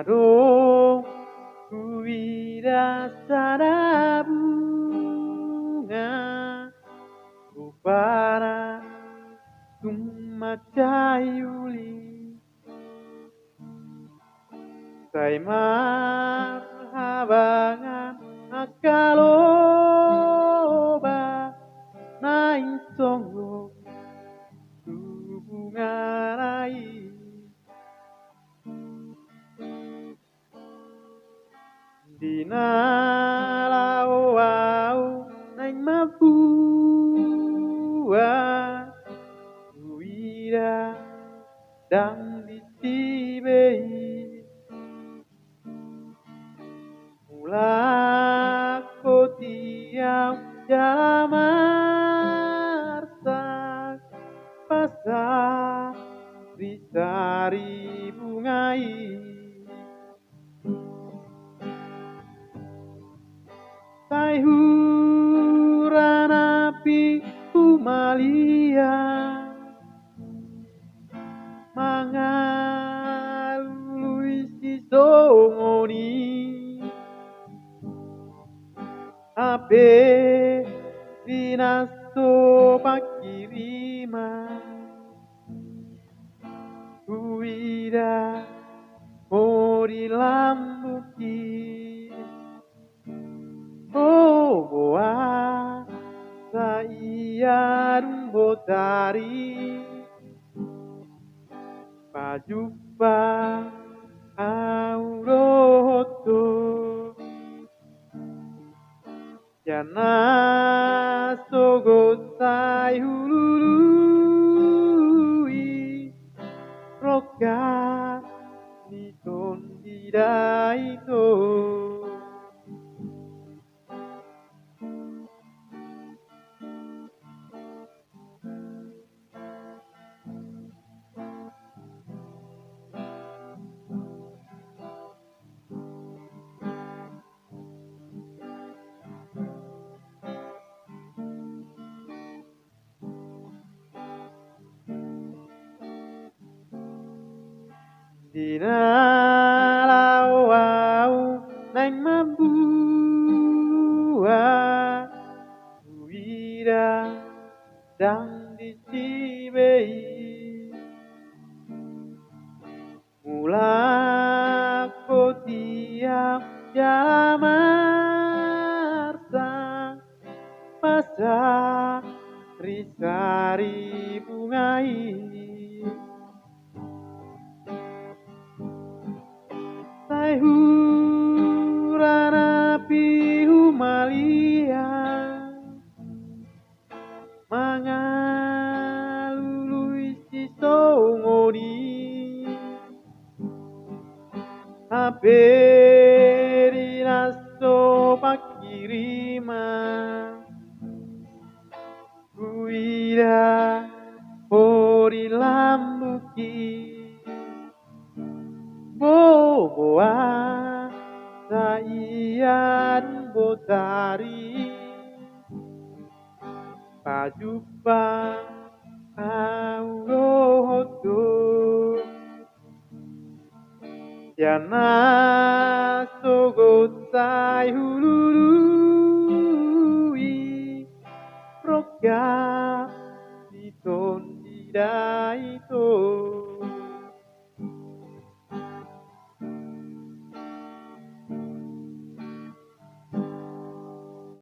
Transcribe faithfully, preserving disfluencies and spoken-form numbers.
Ro huida sada bunga, rupana tung mansai uli. Sai marhabangan angka loba naeng songgop tu bungana i. Di na laho ahu naeng mambuat, huida ndang disi be i. Mulak hoti ahu jala marsak pasarisari bunga i. Sai huranapi humaliang mangalului sisongon i. Hape di na so pangkiriman, huida ho di lambungki. Boa, boa, sai ia dung botari, pajumpa ahu dohot ho. Sian na sogot sai hulului rongga ni Tondi Daito. Di na laho ahu naeng mambuat, huida ndang disi be i. Mulak hoti ahu jala marsak pasarisari bunga i. Sai huranapi humaliang mangalului sisongon i. Hape di na so pangkiriman, huida ho di lambungki. Boa, boa, sai ia dung botari, pajumpa ahu dohot ho. Sian na sogot sai hulului rongga ni Tondi Daito.